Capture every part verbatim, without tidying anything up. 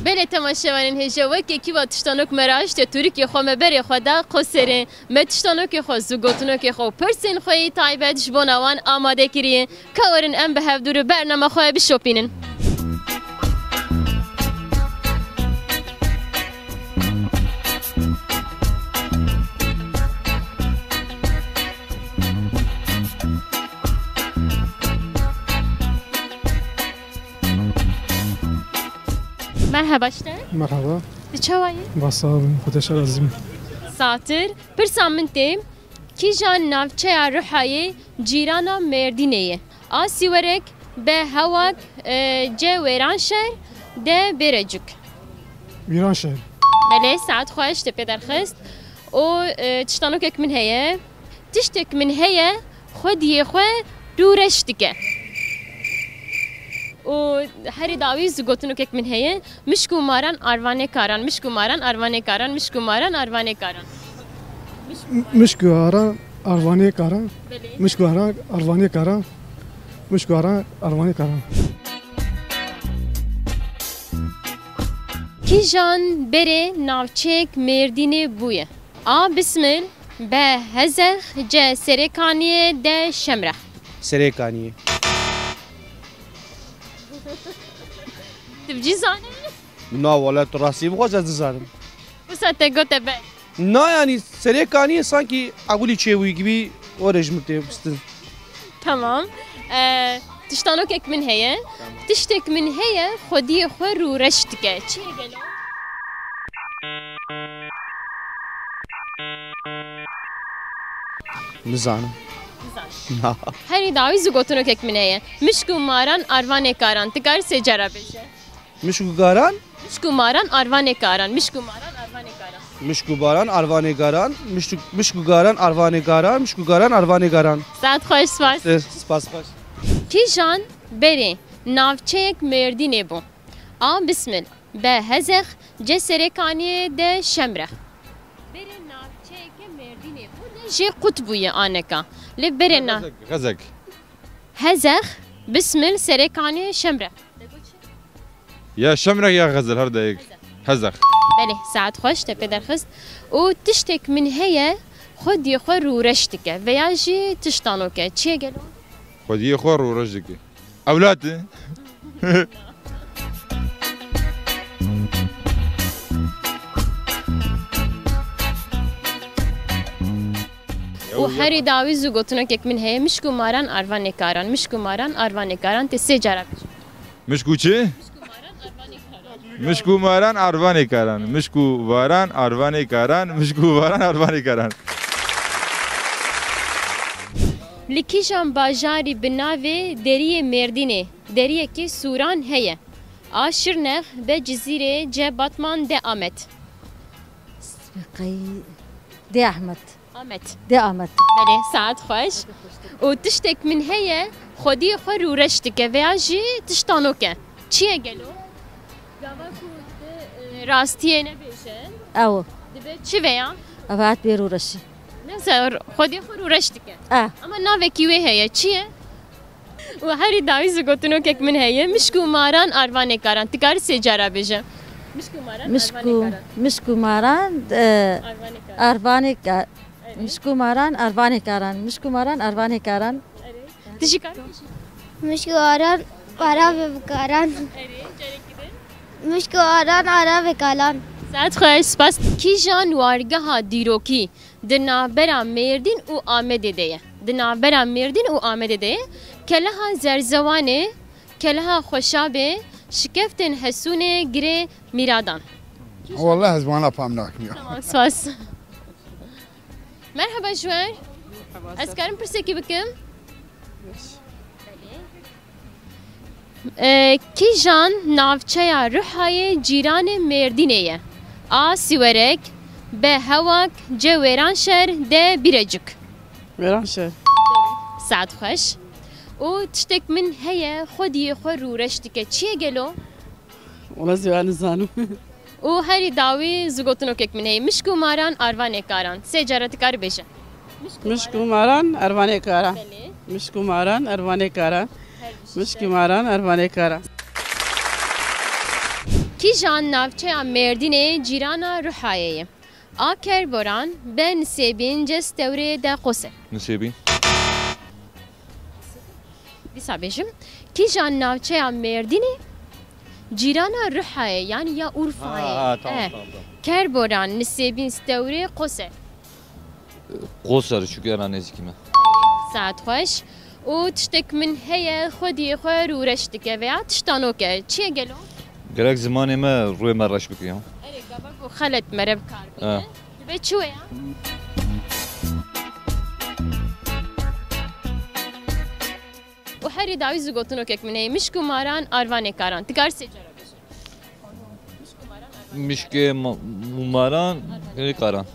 Belê temaşevanên hêja, wekî kîva tiştanok me re aşte tûrikê xwe me berê xwe da Qoserê. Me tiştanokê xwe, zûgotinokê xwe û pirsên xwe yê taybet ji bona wan amade kiriye. Ka werin em bi hevdû re bernama xwe bişopînin. Merheba ji te. Merheba. Tu çawa yî? Va sağ olun. Xwedê şer azîm. Satir. Pirsa min tê, kîjan navçeya Ruhayê cîrana Mêrdînê ye? A Siwerek, B Hewak, e, C Wêranşer, D Bêrecik. Wîranşer. Belê, saet xweş, te pê derxist. Û, e, tiştanokek min heye. Tiştek min heye, xwediyê xwe rûreş dike. Û herî dawî zû gotinokek min heye. Mişk û maran arvanê karan, mişk û maran arvanê karan, mişk û maran arvanê karan. Mişk û aran arvanê karan. Belê. Mişk û aran arvanê karan. Mişk û aran arvanê karan. Kîjan berê navçeyek Mêrdînê bûye? A Bismil, B Hezex, C Serêkaniyê, D Şemrex. Serêkaniyê. Tu bi cî zanî? Na wele, tu rastî bixwaze ez dizanim. Wisa te gote be. Na, yanî Serêkaniyê sankî ewilî çêbûyî gibi, o rejim tê bistin. Tamam. Ee, tiştanokek min heye. Tamam. Tiştek min heye, xwediyê xwe rûreş dike. Çi ye gelo? Nizanim. Nizanim. Na. Herî dawî zû gotinokek min heye. Mişk û maran arvanê karan. Tu karî sê cara bêje. Mişk û garan? Mişk û maran arvanê karan. Mişk û maran arvanê karan. Mişk û baran arvanê garan. Mişk û, mişk û garan arvanê garan. Mişk û garan arvanê garan. Saet xweş, spas. Spas xweş. Kîjan berê navçeyek Mêrdînê bû? A Bismil, B Hezex, C Serêkaniyê, D Şemrex. Berê navçeyeke Mêrdînê bû, lê jê qut bûye aneka. Lê berê na- Xezek, Xezek. Hezex, Bismil, Serêkaniyê, Şemrex. Ya Şemrex ya Xezel, her de yek. Hezex. Belê, saet xweş, te pê derxist. Û tiştek min heye, xwediyê xwe rûreş dike veya jî tiştanoke. Çi ye gelo? Xwediyê xwe rûreş dike. Ewlad e. Û herî dawî zû gotinokek min heye, mişk û maran arvanê karan, mişk û maran arvanê karan, tê sê cara bêje. Mişk û çi? Mişk û maran arvanê karan. Mişk û varan arvanê karan. Mişk û varan arvanê karan. Li kîjan bajarî bi navê Deriyê Mêrdînê deriyekî sûran heye? A Şirnex, B Cizîrê, C Batman, D Amed. Qey-, D Amed. Amed. D Amed. Belê, saet xweş. Û tiştek min heye, xwediyê xwe rûreş dike veya jî tiştanoke. Çi ye gelo? Gava ku tu, e, rastiyê nebêje, ew dibe çi veya? Ev hat bê rûreşî. Neyse, xwediyê xwe rûreş dike. E. Ama navekî wê heye. Çi ye? Û herî dawî zû gotinokek min heye. Mişk û maran arvanê karan. Tu karî sê cara bêje. Mişk û maran arvanê karan. Mişk û maran, e, arvanê karan. Arvanê ka-, erê. Mişk û maran arvanê karan. Mişk û maran arvanê karan. Erê. Tu jî karî bêjî. Mişk û aran, ara ve karan. Erê, carekî din. Mişk û aran, ara ve kalan. Saet xweş, spas. Kîjan wargeha dîrokî di navbera Mêrdîn û Amedê de ye? Di navbera Mêrdîn û Amedê de ye. Keleha Zerzewanê, Keleha Xweşabê, Şikeftên Hesûnê, Girê Mîradan. Wallahî ez wana fam nakim ya. Tamam, spas. Merhaba ji we. Merhaba, ez karim pirsekî bikim? E, kîjan navçeya Ruhayê cîranê Mêrdînê ye? A Siwerek, B Hewak, C Wêranşer, D Bîrecik. Wêranşer. Saet xweş. Û tiştek min heye, xwediyê xwe rûreş dike. Çi ye gelo? Wala zî ez nizanim. Û herî dawî zû gotinokek min heye. Mişk û maran arvanê karan. Sê cara tu karî bêje. Mişk û maran arvanê karan. Belê. Mişk û maran arvanê karan. Her bişî. Mişk û maran arvanê karan. Kîjan navçeya Mêrdînê cîrana Ruhayê ye? A. Kerboran, B. Nisêbîn, C. Stewrê, D. Qose. Nisêbîn. Dîsa bêjim. Kîjan navçeya Mêrdînê cîrana Ruhayê, yanî ya Urfayê? Ha, ha, tamam, Eh, tamam, tamam. Kerboran, Nisêbîn, Stewrê, Qose. Qose, çünkü ena nêzîkî me. Saet xweş. Û tiştek min heye, xwediyê xwe rûreş dike veya tiştanok e. Çi ye gelo? Gerek zimanê me rûyê me reş bike ya. Erê, gava ku xelet mere bi kar bîne. Ha. Dibe çi wê ya? Û herî dawî zû gotinokek min heye. Mişk û maran arvanê karan. Ti kar sê cara bêje. Mişkê ma-, û maran ê karan.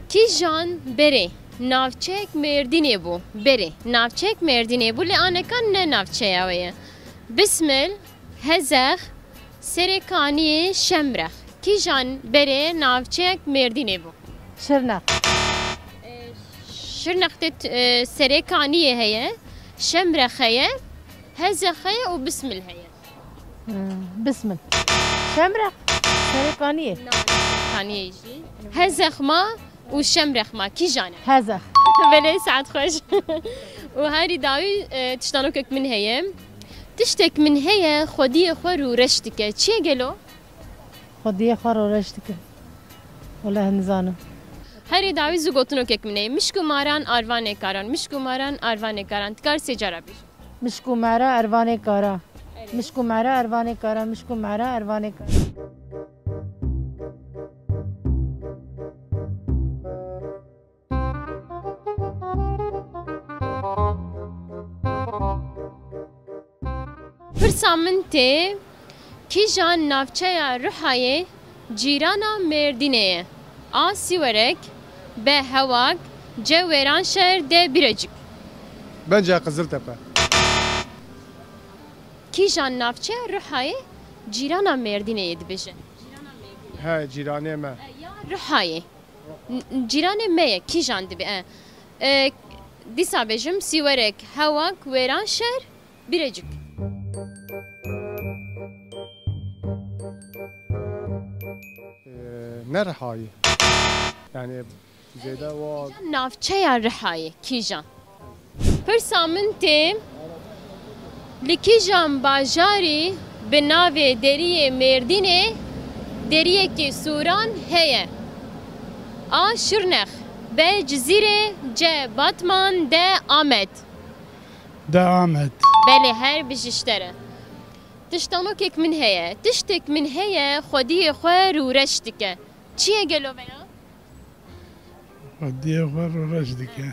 Kîjan berê navçeyek Mêrdînê bû? Berê navçeyek Mêrdînê bû, lê aneka ne navçeya wê ye. Bismil, Hezex, Serêkaniyê, Şemrex. Kîjan berê navçeyek Mêrdînê bû? Şirnex. E, Şirnex tê t-, e, Serêkaniyê heye, Şemrex heye, Hezex heye û Bismil heye. Ee, Bismil. Şemrex. Serêkaniyê. Na, Serêkaniyê jî. Hezex ma û Şemrex ma. Kîjan e? Hezex. Belê, saet xweş. Û herî dawî, e, tiştanokek min heye. Tiştek min heye, xwediyê xwe rûreş dike. Çi ye gelo? Xwediyê xwe rûreş dike. Wele nizanim. Herî dawî zû gotinokek min heye. Mişk û maran arvanê karan. Mişk û maran arvanê karan. Ti kar sê cara bêjî. Mişk û mera ervanê kara. Erê. Mişk û mera ervanê kara, mişk û mera ervanê kara. Pirsa min tê, kîjan navçeya Ruhayê cîrana Mêrdînê ye? A. Sîwerek, B. Hewak, C. Wêranşer, D. Bîrecik. Bence Qiziltepe. Kîjan navçeya Ruhayê cîrana Mêrdînê ye dibêje? He, cîranê me. E, ya Ruhayê. N-, n-, cîranê me ye, kîjan dibe? E, e, dîsa bêjim, Sîwerek, Hewak, Wêranşer, Bîrecik. E, ne Rihayê. Yani zêde wa Kîjan navçeya Rihayê, kîjan? Pirsa min tê, li kîjan bajarî bi navê Deriyê Mêrdînê deriyekî sûran heye? A. Şirnex, B. Cizîrê, C. Batman, D. Amed. D. Amed. Belê, her bijî ji te re. Tiştanokek min heye. Tiştek min heye, xwediyê xwe rûreş dike. Çi ye gelo veya? Xwediyê xwe rûreş dike.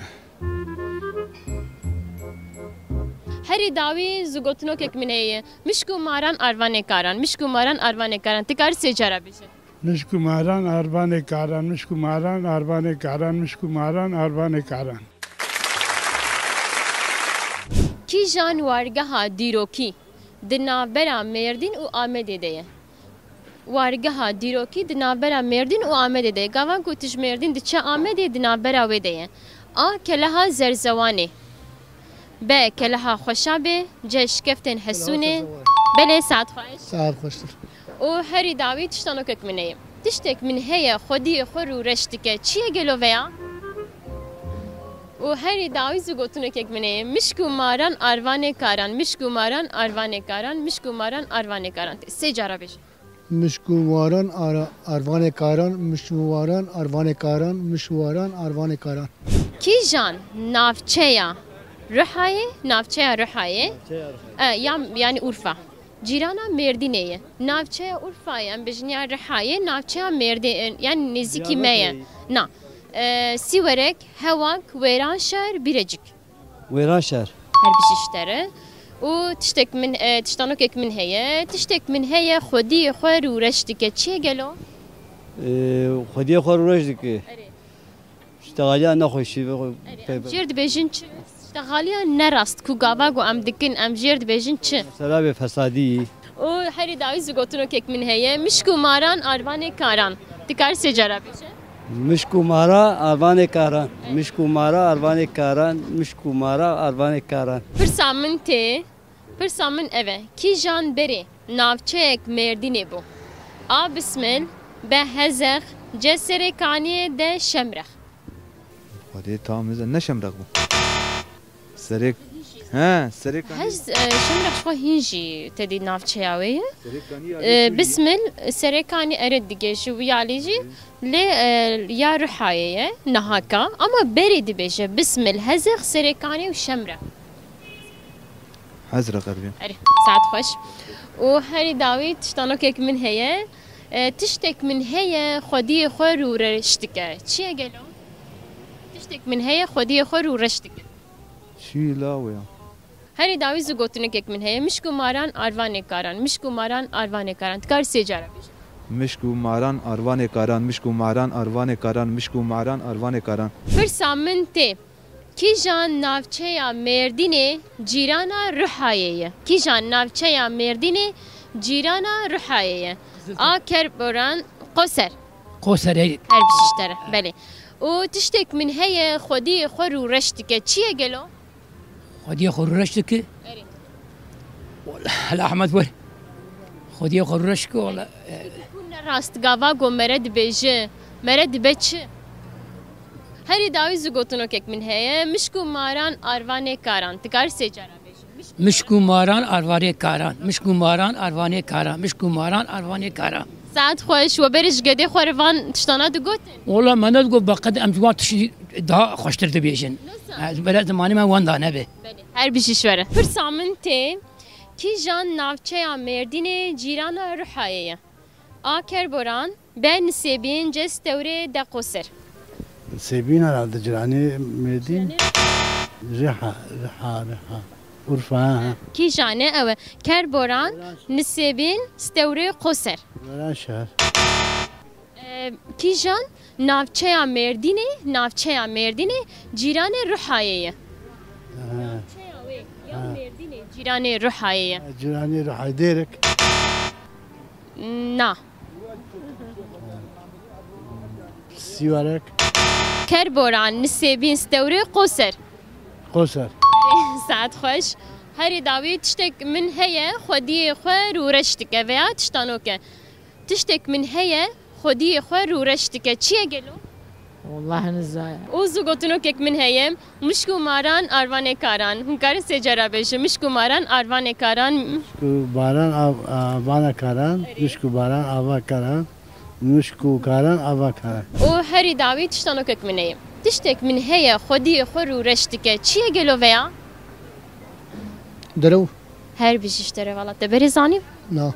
Herî dawî zû gotinokek min heye. Mişk û maran arvanê karan. Mişk û maran arvanê karan. Ti karî sê cara bêje. Mişk û maran arvanê karan. Mişk û maran arvanê karan. Mişk û maran arvanê karan. Kîjan wargeha dîrokî di navbera Mêrdîn û Amedê de ye? Wargeha dîrokî di navbera Mêrdîn û Amedê de ye. Gava ku tu ji Mêrdîn diçe Amedê, di navbera wê de ye. A. Keleha Zerzewanê. B. Keleha Xweşabê. C. Şikeftên Hesûnê. Belê, saet xweş. Saet xweştir. Û herî dawî tiştanokek min heye. Tiştek min heye, xwediyê xwe rûreş dike. Çi ye gelo veya? Û herî dawî zû gotinokek min heye. Mişk û maran arvanê karan, mişk û maran arvanê karan, mişk û maran arvanê karan. Sê cara bêje. Mişk û waran ara-, arvanê karan, mişk û waran arvanê karan, mişk û waran arvanê karan. Kîjan navçeya Ruhayê, navçeya Ruhayê, Navçeya Ruhayê. E, ya, yani Urfa. Cîrana Mêrdînê ye. Navçeya Urfayê, em bêjin ya Rihayê, navçeya Mêrdî-, e, yani nêzîkî me ye. Diyarbekirê ye. Na. E, Sîwerek, Hewak, Wêranşer, Bîrecik. Wêranşer. Her bijî ji te re. Û tiştek min, e, tiştanokek min heye. Tiştek min heye, xwediyê xwe rûreş dike. Çi ye gelo? E, xwediyê xwe rûreş dike. Erê. Ştexaliya nexweşî ve Erê, em jêr dibêjin çi? Ştexaliya nerast ku gava ku em dikin, em jêr dibêjin çi? Mesela bê fesadî. Û herî dawî zû gotinokek min heye. Mişk û maran arvanê karan. Ti karî sê cara bêje? Mişk û mara arvanê karan. Mişk û mara arvanê karan. Mişk û mara arvanê karan. Pirsa min tê. Pirsa min ev e. Kîjan berê navçeyek Mêrdînê bû? A. Bismil, B. Hezex, C. Serêkaniyê, D. Şemrex. Xwedê tam hêza ne Şemrex bû. Serêk-, he, Serêkanî. Hez, e, Şemrex xwe hîn jî tedî navçeya wê ye. Serêkanî E, yalî Bismil, Serêkanî eret dige ji wî alî jî. Lê, e, ya Ruhayê ye, nahaka. Ama berê dibêje Bismil, Hezex, Serêkanî û Şemrex. Hezrex erbî. Erê, saet xweş. Û herî dawî tiştanokek min heye. E, tiştek min heye, xwediyê xwe rûreş dike. Çi ye gelo? Tiştek min heye, xwediyê xwe rûreş dike. Çi la wê ya? Herî dawî zû gotinekek min heye. Mişk û maran, arvanê karan. Mişk û maran, arvanê karan. Dikar sê cara bêje. Mişk û maran, arvanê karan. Mişk û maran, arvanê karan. Mişk û maran, arvanê karan. Pirsa min tê. Kîjan navçeya Mêrdînê cîrana Ruhayê ye? Kîjan navçeya Mêrdînê cîrana Ruhayê ye? A. Kerboran, Qoser. Qoser, ey. Her bişîştere, belê. Û tiştek min heye, xwediyê xwe rûreş dike. Çi ye gelo? Xwediyê xwe rûreş dike? Erê. Wala, hela Ehmed were. Xwediyê xwe rûreş dike, wala, e, Ku ne rast gava ku mere dibêje, mere dibe çi? Herî dawî zû gotinokek min heye, mişk û maran arvanê karan. Dikar sê cara bêje. Mişk û maran arvanê karan. Mişk û maran arvanê karan. Mişk û maran arvanê karan. Saet xweş, we berê ji gedê xwe re van tiştana digotin? Wala me nedigot, beqed em ji wan tiştî daha xweştir dibêjin. Nasıl? Ez bere zimanê me wenda nebe. Belê. Her bijî ji we re. Pirsa min tê, kîjan navçeya Mêrdînê cîrana Ruhayê ye? A. Kerboran, B. Nisêbîn, C. Stewrê, D. Qoser. Nisêbîn herhalde cîranê Mêrdîn. Cîranê? Riha, Riha, Riha. Urfa, ha, ha. Kîjan e ew e? Kerboran, Nisêbîn, Stewrê, Qoser. Wera şehir. E, kîjan navçeya Mêrdînê, navçeya Mêrdînê cîranê Ruhayê ye? Ha. Navçeya wê ya Ha. Mêrdînê cîranê Ruhayê ye? Cîranê Ruhayê Dêrik. Na. Sîwarek. Kerboran, Nisêbîn, Stewrê, Qoser. Qoser. Saet xweş. Herî dawî tiştek min heye, xwediyê xwe rûreş dike veya tiştanok e. Tiştek min heye, xwediyê xwe rûreş dike. Çi ye gelo? Wallahî nizaya. Û zû gotinokek min heye, mişk û maran arvanê karan. Hûn karin sê cara bêjin, mişk û maran arvanê karan. Mişk û baran av-, avana karan, Erê. Mişk û baran ava karan, mişk û karan ava karan. Û herî dawî tiştanokek min heye. Tiştek min heye, xwediyê xwe rûreş dike. Çi ye gelo veya? Derew. Her bijî ji te re, vala te berê zanî? Na.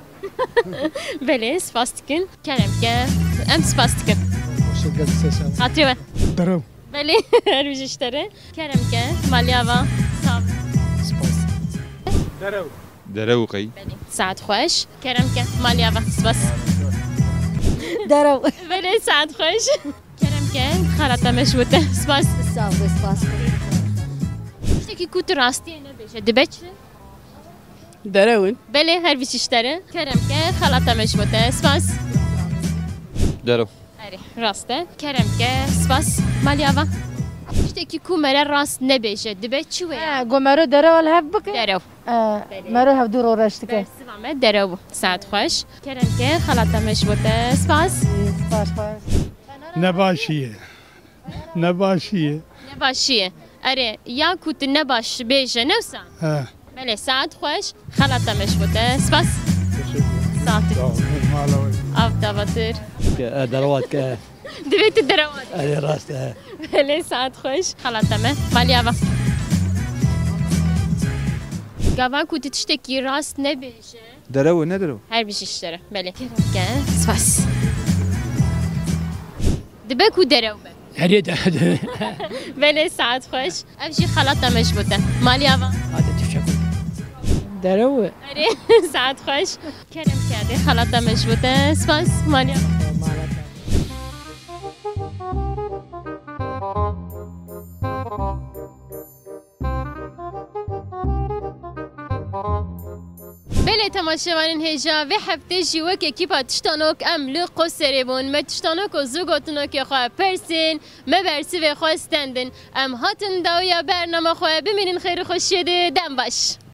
Belê, spas dikin. Kerem ke, em spas dikin. Teşekkür ederim. Hatê we. Derew. Belê, her bijî ji te re. Kerem ke, maliya va. Sağ ol. Spas. Derew. Derew qey. Belê, saet xweş. Kerem ke, maliya va. Spas. Derew. Belê, saet xweş. Kerem ke, xelata me ji bo te. Spas. Sağ ol, spas. Tiştekî ku tu rastiyê nebêje, dibe çi? Derewin. Belê, her bijî ji te re. Kerem ke, xelata me ji bo te. Spas. Derew. Erê, rast e. Kerem ke, spas. Maliya va. Tiştekî ku mere rast nebêje, dibe çi wê ya? He, ku mere derew li hev bike. Derew. He, Belê. Mere hevdû rûreş dike. Bersiva me derew bû. Saet xweş. Kerem ke, xelata me ji bo te. Spas. Spas xweş. Nebaşî ye. Nebaşî ye. Nebaşî ye. Erê, ya ku tu nebaş bêje, ne wisa? He. Belê, saet xweş. Xelata me ji bo te. Spas. Teşekkür. Sağ ol. Sağ ol. Mala we. Av davatır. Ke, e, derewa dike. Divê tu derewa dike. Erê, rast e. Belê, saet xweş. Xelata me. Maliya va. Gava ku tu tiştekî rast nebêje. Derew e, ne derew? Her bijî ji te re. Belê. Ke, spas. Dibe ku derew be. Herê de, de. Belê, saet xweş. Ev jî xelata me ji bo te. Maliya va. Hadi, teşekkür. Derew e. Erê, saet xweş. Kerem kerdê, xelata me ji bo te. Spas. Maliya va. Belê temaşevanên hêja, vê heftê jî wek ekîpa Tiştanok em li Qoserê bûn. Me tiştanok û zû gotinokê xwe persên, me bersivê xwe stendin. Em hatin dawiya bernama xwe, bimînin xêr û xweşiyê de, dem baş.